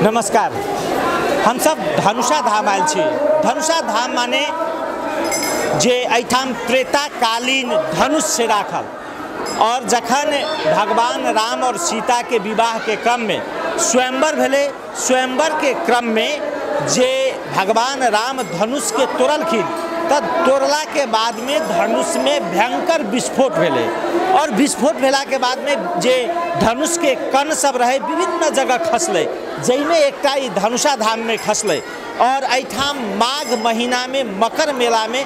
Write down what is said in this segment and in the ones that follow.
नमस्कार, हम सब धनुषा धाम आयल छी। धनुषा धाम माने जे एहिठाम त्रेताकालीन धनुष से राखल, और जखन भगवान राम और सीता के विवाह के क्रम में स्वयंवर भेलै, स्वयंवर के क्रम में जे भगवान राम धनुष के तोड़लखिन त तोड़ला के बाद में धनुष में भयंकर विस्फोट भेलै, और विस्फोट भेला के बाद में जे धनुष के कण सब रहे विभिन्न जगह खसलै, जाहिमे एकटा ई धनुषा धाम में खसलै। और एहिठाम माघ महीना में मकर मेला में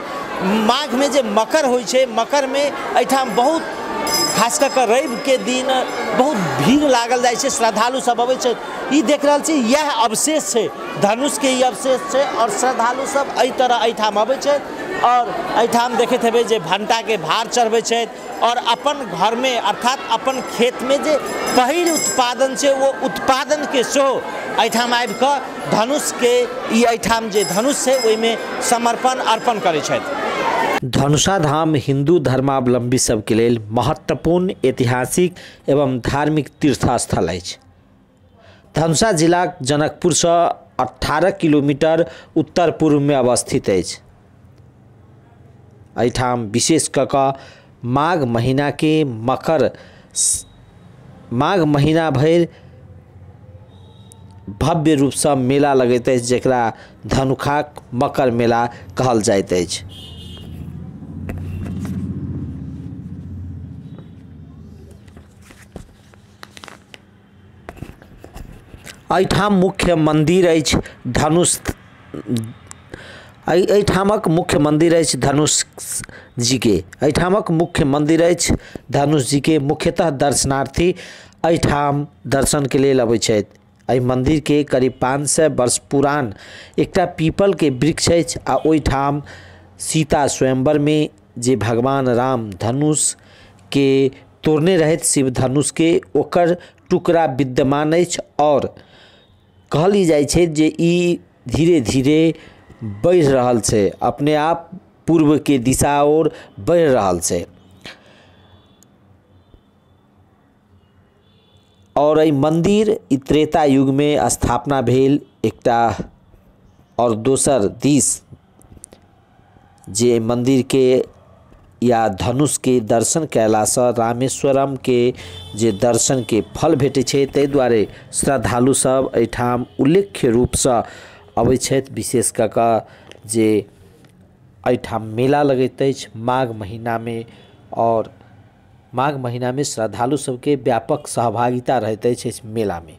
माघ में जे मकर होइ छै, मकर में एहिठाम बहुत खास कऽ रवि के दिन बहुत भीड़ लागल जाइ छै, श्रद्धालु सब अबै छै। ई देख रहल छी इएह अवशेष छै, धनुष के ई अवशेष छै, और श्रद्धालु सब एहि तरह एहिठाम अबै छै। और एहिठाम देखैत हेबै जे भण्टा के भार चढ़बै छथि, और अपन घर में अर्थात अपन खेत में जे पहिल उत्पादन छै वो उत्पादन के सेहो एहिठाम आबि कऽ धनुष के ई एहिठाम जे धनुष छै ओहिमे समर्पण अर्पण करै छथि। धनुषा धाम हिंदू धर्मावलंबी सबके लेल महत्वपूर्ण ऐतिहासिक एवं धार्मिक तीर्थस्थल अछि। धनुषा जिला जनकपुर से 18 किलोमीटर उत्तर पूर्व में अवस्थित अछि। एहिठाम विशेष कऽ कऽ माघ महीना के मकर माघ महीना भरि भव्य रूपसँ मेला लगैत अछि, जकरा धनुखाक मकर मेला कहल जाइत अछि। एहिठाम मुख्य मंदिर अछि धनुष, एहिठामक मुख्य मंदिर अछि धनुष जी के। एहिठामक मुख्य मंदिर अछि धनुष जी के। मुख्यतः दर्शनार्थी एहिठाम दर्शन के लेल अबै छथि। एहि मंदिर के करीब 500 वर्ष पुरान एकटा पीपल के वृक्ष अछि, आ ओहिठाम सीता स्वयंवर में जे भगवान राम धनुष के तोड़ने रहथि, शिव धनुष के, ओकर टुकड़ा विद्यमान अछि। और कहल ई जाइ छै जे ई धीरे धीरे बढ़ि रहल छै, अपने आप पूर्व के दिशा और बढ़ि रहल छै। और एहि मंदिर ई त्रेता युग में स्थापना भेल एकटा, और दोसर दिस जे मंदिर के या धनुष के दर्शन कयलासँ रामेश्वरम के जे दर्शन के फल भेटै छै, ताहि दुआरे श्रद्धालु सब एहिठाम उल्लेख्य रूपसँ अबै छथि। विशेष कऽ कऽ जे एहिठाम मेला लगैत अछि माघ महीनामे, और माघ महीनामे श्रद्धालु सबके व्यापक सहभागिता रहैत अछि इस मेलामे।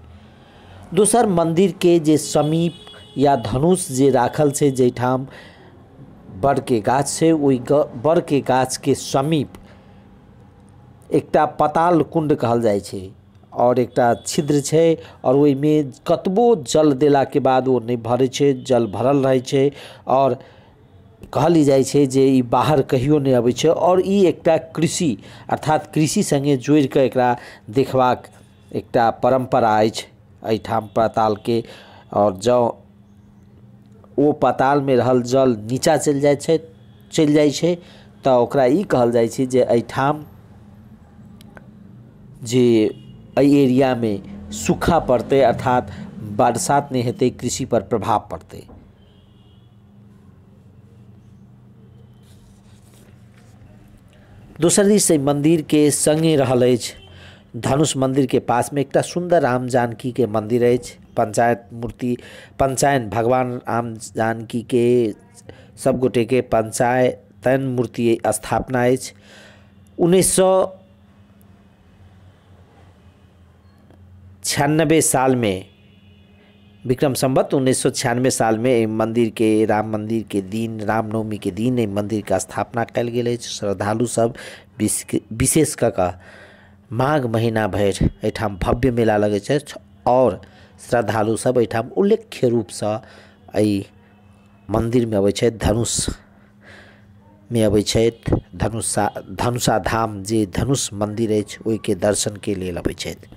दोसर मंदिर के जे समीप या धनुष जे राखल छै, जाहिठाम बड़ के गाछ छै, ओहि बड़ के गाछ के समीप एकटा पताल कुंड कहल जाइ छै, और एकटा छिद्र छै, और ओहिमे कतबो जल देला के बाद ओ नहि भरै छै, जल भरल रहै छै। और कहल जाइ छै जे ई बाहर कहियो नहि अबै छै, और ई एकटा कृषि अर्थात कृषि संगे जोड़ि कऽ एकरा देखबाक एकटा परम्परा अछि एहिठाम पाताल के। और जँ ओ पाताल में रहल जल नीचा चलि जाइ छै, चलि जाइ छै तऽ ओकरा ई कहल जाइ छै जे एहिठाम जे एहि एरियामे सूखा पड़तै, अर्थात बरसात नहि हेतै, कृषि पर प्रभाव पड़तै। दोसर दिस एहि मंदिर के संगे रहल अछि धनुष मंदिर के पास में एकटा सुंदर राम जानकी के मंदिर अछि। पंचायत मूर्ति पंचायन भगवान राम जानकी के सब गोटे के पंचायतन मूर्ति स्थापना अछि। 1996 साल में विक्रम संवत 1996 साल में एहि मंदिर के राम मंदिर के दिन रामनवमी के दिन एहि मंदिर के स्थापना कयल गेल अछि। श्रद्धालु सब विशेष कऽ कऽ माघ महीना भरि एहिठाम भव्य मेला लगै छै, और श्रद्धालु सब एहिठाम उल्लेख्य रूपसँ एहि मंदिर में अबै छथि, धनुष में अबै छथि, धनुषा धाम जे धनुष मंदिर अछि ओहिके दर्शन के लेल अबै छथि।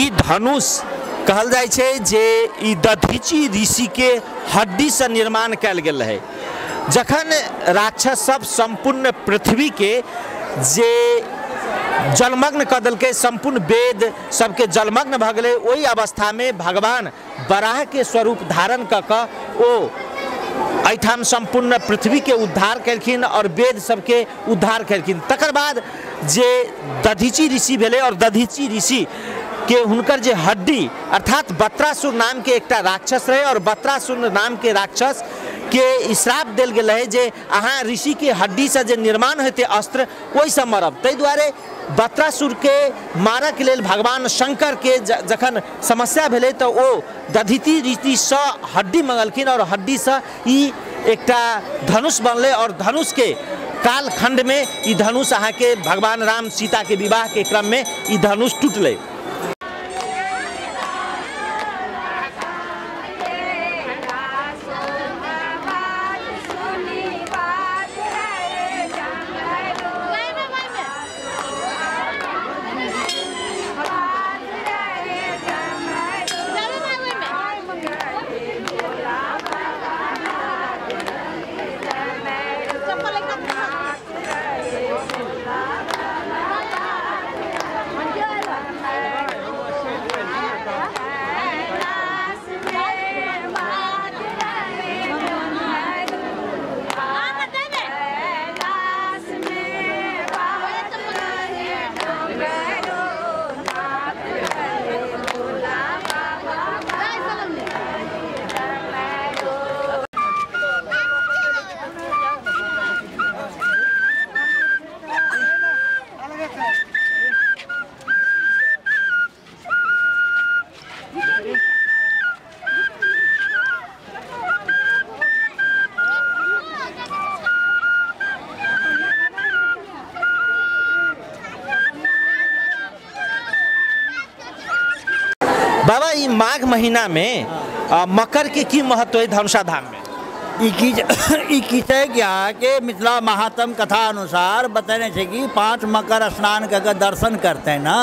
ई धनुष कहल जाइ छै जे ई दधीची ऋषि के हड्डी से निर्माण कयल गेल रहै। जखन राक्षस सब सम्पूर्ण पृथ्वी के जे जलमग्न कऽ देलकै, सम्पूर्ण वेद सबके जलमग्न भऽ गेलै, ओहि अवस्थामे भगवान बराह के स्वरूप धारण कऽ कऽ ओ एहिठाम सम्पूर्ण पृथ्वी के उद्धार केलखिन और वेद सबके उद्धार केलखिन। तकर बाद जे दधीची ऋषि भेलै और दधीची ऋषि के हुनकर जे हड्डी अर्थात बत्रासुर नाम के एकटा राक्षस रहे और बत्रासुर नाम के राक्षस के श्राप देल गेल रहे जे अहाँ ऋषि के हड्डी से जे निर्माण हेतै अस्त्र ओहिसँ मरब। ताहि दुआरे बत्रासुर के मारऽ के लेल भगवान शंकर के जखन समस्या भेलै तऽ ओ दधीची ऋषिसँ हड्डी मंगलखिन और हड्डीसँ ई एकटा धनुष बनलै और धनुष के कालखंड में ई धनुष अहाँके भगवान राम सीता के विवाह के क्रम में ई धनुष टूटलै। बाबा, ई माघ महीना में मकर के की महत्व है धनुषा धाम में? ई की छै कि अहाँके मिथिला महात्म कथा अनुसार बतेने छै कि 5 मकर स्नान कऽ के दर्शन करतै ना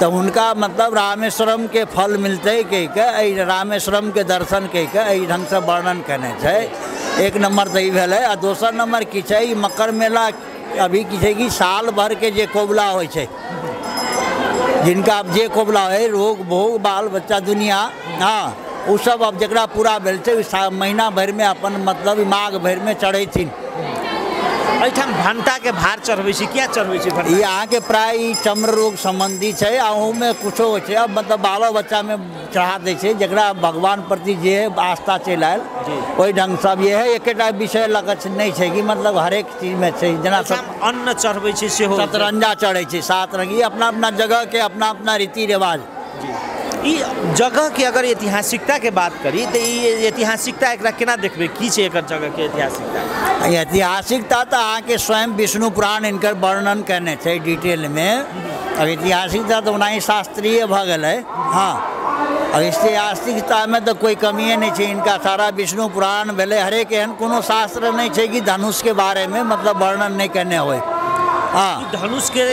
तऽ हुनका मतलब रामेश्वरम के फल मिलतै कहि के एहि रामेश्वरम के दर्शन कहि के एहि ढङ्गसँ वर्णन केने छै। एक नम्बर तऽ ई भेलै। आ दोसर नम्बर की छै, ई मकर मेला अभी की छै कि साल भर के जे कबुला होइ छै, जिनका अब जे कबुला है, रोग भोग बाल बच्चा दुनिया, हाँ ओ सब अब जकरा पूरा भेल छै महीना भरिमे अपन मतलब माघ भरिमे चढ़ैथिन। एहिठाम भण्टा के भार चढ़बै छी, किया चढ़बै छी? ई अहाँके प्राय ई चर्म रोग सम्बन्धी छै आ ओहूमे कुछो होइ छै। अब मतलब बालो बच्चामे चढ़ा दै छै जकरा भगवान प्रति जे आस्था चलि आयल ओहि ढङ्गसँ। अब इएह एकेटा विषय लऽ कऽ नहि छै कि मतलब हरेक चीजमे छै, जेना अन्न चढ़बै छै सेहो सतरंजा चढ़ै छै, 7 रंग। ई अपना अपना जगहके अपना अपना रीति रिवाज। ई जगह के अगर ऐतिहासिकता के बात करी तो ई ऐतिहासिकता एकरा केना देखबै, की छै एकर जगह के ऐतिहासिकता? ऐतिहासिकता तऽ अहाँके स्वयं विष्णु पुराण इनकर वर्णन केने छै डिटेलमे। अब ऐतिहासिकता तऽ ओनाही शास्त्रीय भऽ गेलै। हाँ, अब ऐतिहासिकतामे तऽ कोइ कमिए नहि छै। इनका सारा विष्णु पुराण भेलै, हरेक एहन कोनो शास्त्र नहि छै कि धनुषके बारेमे मतलब वर्णन नहि केने होइ। हाँ, धनुष के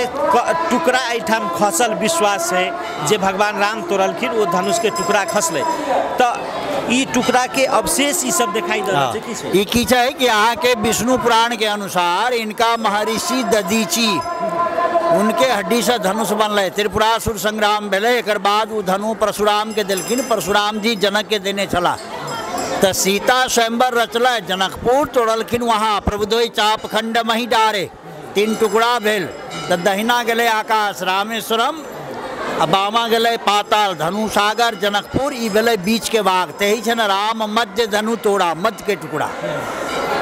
टुकड़ा एहिठाम खसल विश्वास है जे भगवान राम तोड़लखिन ओ धनुष के टुकड़ा खसलै, तऽ ई टुकड़ा के अवशेष ई सब दिखाई दे रहल छै। की छै ई? की छै कि अहाँके विष्णु पुराण के अनुसार इनका महर्षि दधीची उनके हड्डी से धनुष बनलै। त्रिपुरासुर संग्राम भेलै, एकर बाद ओ धनु परशुराम के देलखिन, परशुराम जी जनक के देने छलाह। तऽ सीता स्वयंवर रचलै, जनकपुर तोड़लखिन वहाँ प्रभुदोई चाप खंड मही डारे, 3 टुकड़ा भेल। तऽ दहिना गेलै आकाश रामेश्वरम आ बामा गेलै पाताल धनुषागर जनकपुर। ई भेलै बीच के भाग, तही छै ने राम मध्य धनु तोड़ा, मध्य के टुकड़ा।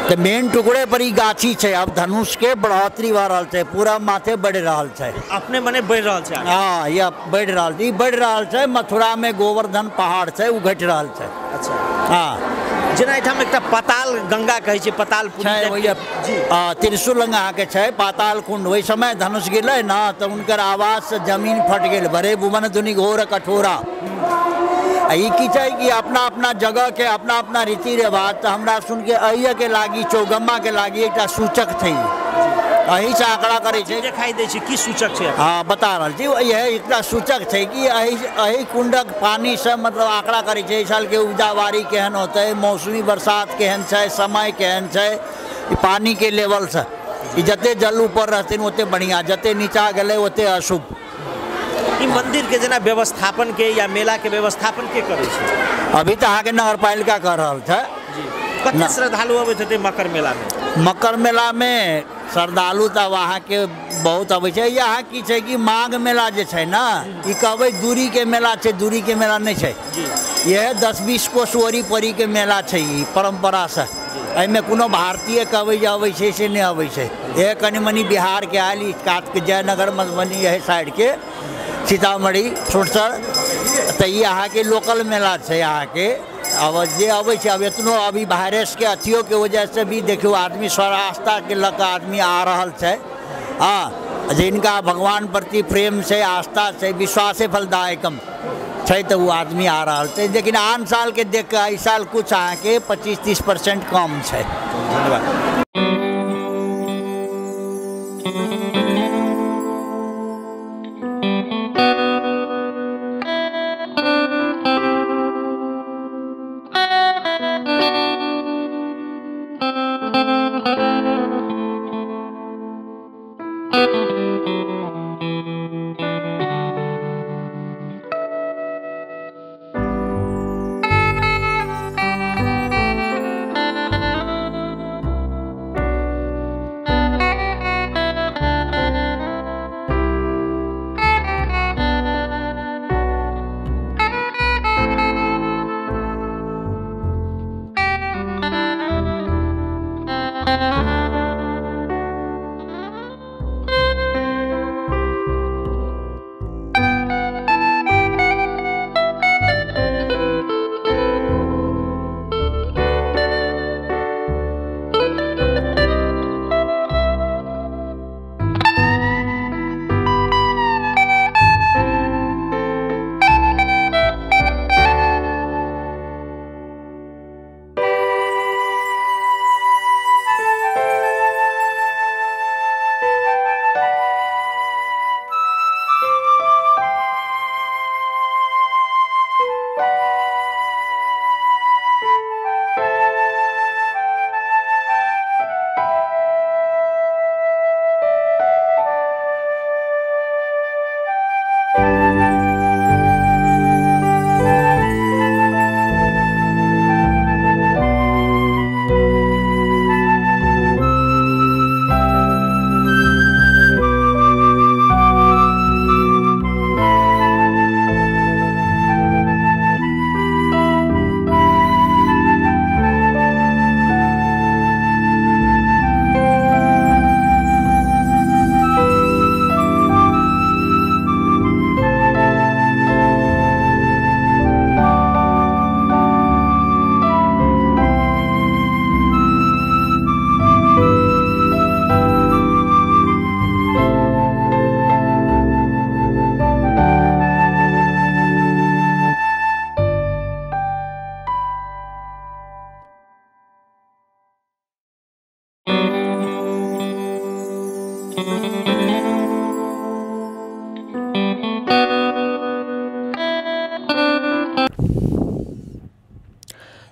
तऽ मेन टुकड़े पर ई गाछी छै। अब धनुष के बढ़ोतरी भऽ रहल छै, पूरा माथे बढ़ि रहल छै, अपने मने बढ़ि रहल छै। हाँ, यह बढ़ि रहल छै, ई बढ़ि रहल छै। मथुरामे गोवर्धन पहाड़ छै, ओ घटि रहल छै। अच्छा, हाँ, जेना एहिठाम एकटा पाताल गंगा कहै छै, पाताल छै त्रिशूल लग अहाँके छै पाताल कुंड। ओहि समय धनुष गिरलै ने तऽ हुनकर आवाजसँ जमीन फटि गेल, भरे भुवन दुनि घोर कठोरा। आ ई की छै कि अपना अपना जगहके अपना अपना रीति रिवाज। तऽ हमरा सुनके अहिएके लागी चौगम्माके लागी एकटा सूचक छै। एहिसँ आंकड़ा करै छै। देखाइ दै छै की सूचक छै? हाँ, बता रहल छी, इएह एकटा सूचक छै कि एहि कुंडक पानिसँ मतलब आंकड़ा करै छै एहि सालके उपजा बाड़ी केहन होतै, मौसमी बरसात केहन छै, समय केहन छै, पानिके लेवलसँ ई जते जल ऊपर रहतै ओते बढ़िआँ, जते नीचा गेलै ओते अशुभ। ई मंदिर के जेना व्यवस्थापन के या मेला के व्यवस्थापन के करै छै? अभी तऽ अहाँके नगरपालिका कर रहल छै। कते श्रद्धालु अबैत हेतै मकर मेलामे? मकर मेलामे श्रद्धालु तऽ अहाँके बहुत अबै छै। यहाँ की छै कि माघ मेला जे छै ने, ई कहबै दूरीके मेला छै, दूरीके मेला नहि छै। इएह 10-20 कोस ओरी परीके मेला छै ई परम्परासँ। एहिमे कोनो भारतीय कहबै जे अबै छै से नहि अबै छै। इएह कनि मनि बिहारके आयल, ई कातके जयनगर मधुबनी एहि साइडके सीतामढ़ी सुरसर, तऽ ई अहाँके लोकल मेला छै। अहाँके अब जे अबै छै, अब एतनो अभी वायरसके अथियोके वजहसँ भी देखियौ आदमी स्वरास्थाके लऽ कऽ आदमी आ रहल छै। हाँ, जिनका भगवान प्रति प्रेम छै, आस्था छै, विश्वासे फलदायकम छै, तऽ ओ आदमी आ रहल छै। लेकिन आन सालके देख कऽ एहि साल कुछ अहाँके 25-30% कम छै। धन्यवाद।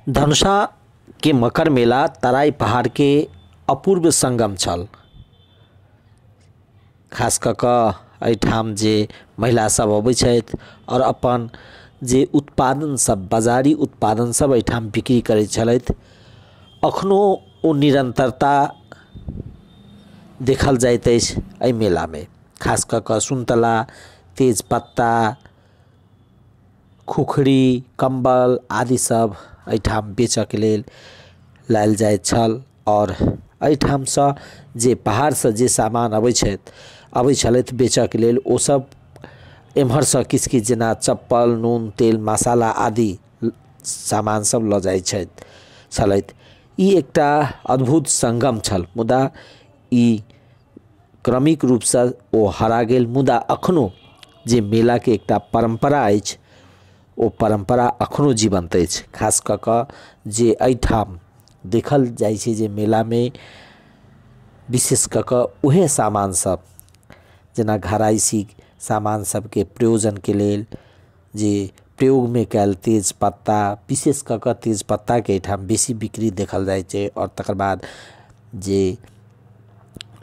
धनुषा के मकर मेला तराई पहाड़ के अपूर्व संगम छल। खास कऽ कऽ एहिठाम जे महिला सब अबै छथि और अपन जे उत्पादन सब बाजारी उत्पादन सब एहिठाम बिक्री करै छलथि, अखनो ओ निरंतरता देखल जाइत अछि एहि मेलामे। खास कऽ कऽ सुन्तला, तेजपत्ता, खुखरी, कम्बल आदि सब एहिठाम बेचऽके लेल लायल जाइत छल। और एहिठामसँ जे पहाड़सँ जे सामान अबै छलथि बेचऽके लेल, ओ सब एम्हरसँ किछु किछु जेना चप्पल, नून, तेल, मसाला आदि सामान सब लऽ जाइत छलथि। ई एकटा अद्भुत संगम छल, मुदा ई क्रमिक रूपसँ ओ हरा गेल। मुदा अखनो जे मेलाके एकटा परम्परा अछि, ओ परम्परा अखनो जीवंत अछि। खास कऽ कऽ जे एहिठाम देखल जाइ छै जे मेलामे विशेष कऽ कऽ उएह सामान सब जेना घरायसी सामान सबके प्रयोजनके लेल जे प्रयोगमे कयल तेजपत्ता, विशेष कऽ कऽ तेजपत्ताके एहिठाम बेसी बिक्री देखल जाइ छै। आओर तकर बाद जे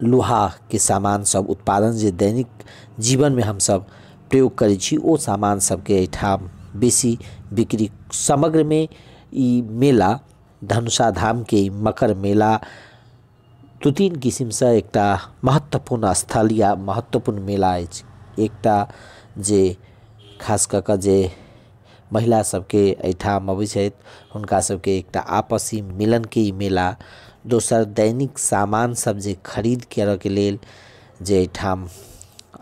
लोहाके सामान सब उत्पादन जे दैनिक जीवनमे हमसब प्रयोग करै छी ओ सामान सबके एहिठाम बेसी बिक्री। समग्रमे ई मेला धनुषा धामके ई मकर मेला 2-3 किसिमसँ एकटा महत्वपूर्ण स्थल या महत्वपूर्ण मेला अछि। एकटा जे खास कऽ कऽ जे महिला सबके एहिठाम अबै छथि हुनका सबके एकटा आपसी मिलनके ई मेला, दोसर दैनिक सामान सब जे खरीद करऽके लेल जे एहिठाम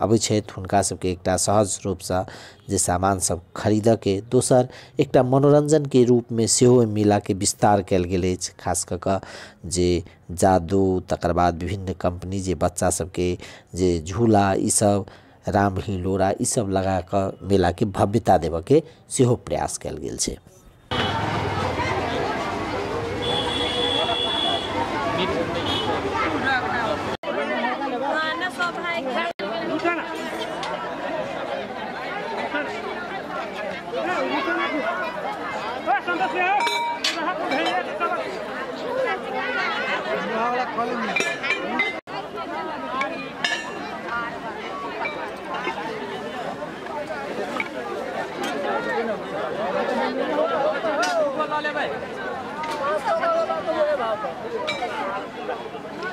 अबै छथि हुनका सबके एकटा सहज रूपसँ जे सामान सब खरीदऽके, दोसर एकटा मनोरञ्जनके रूपमे सेहो एहि मेलाके विस्तार कयल गेल अछि। खास कऽ कऽ जे जादू, तकर बाद विभिन्न कम्पनी जे बच्चा सबके जे झूला ईसब, राम हिलोरा ईसब लगा कऽ मेलाके भव्यता देबऽके सेहो प्रयास कयल गेल छै।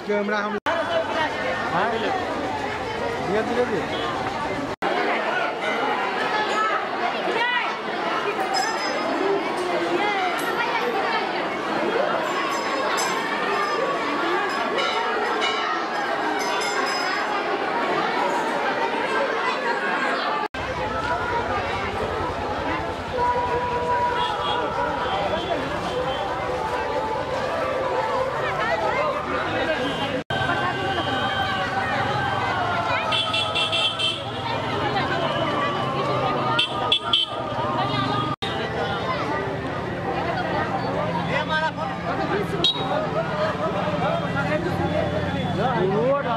कैमरा हम रोड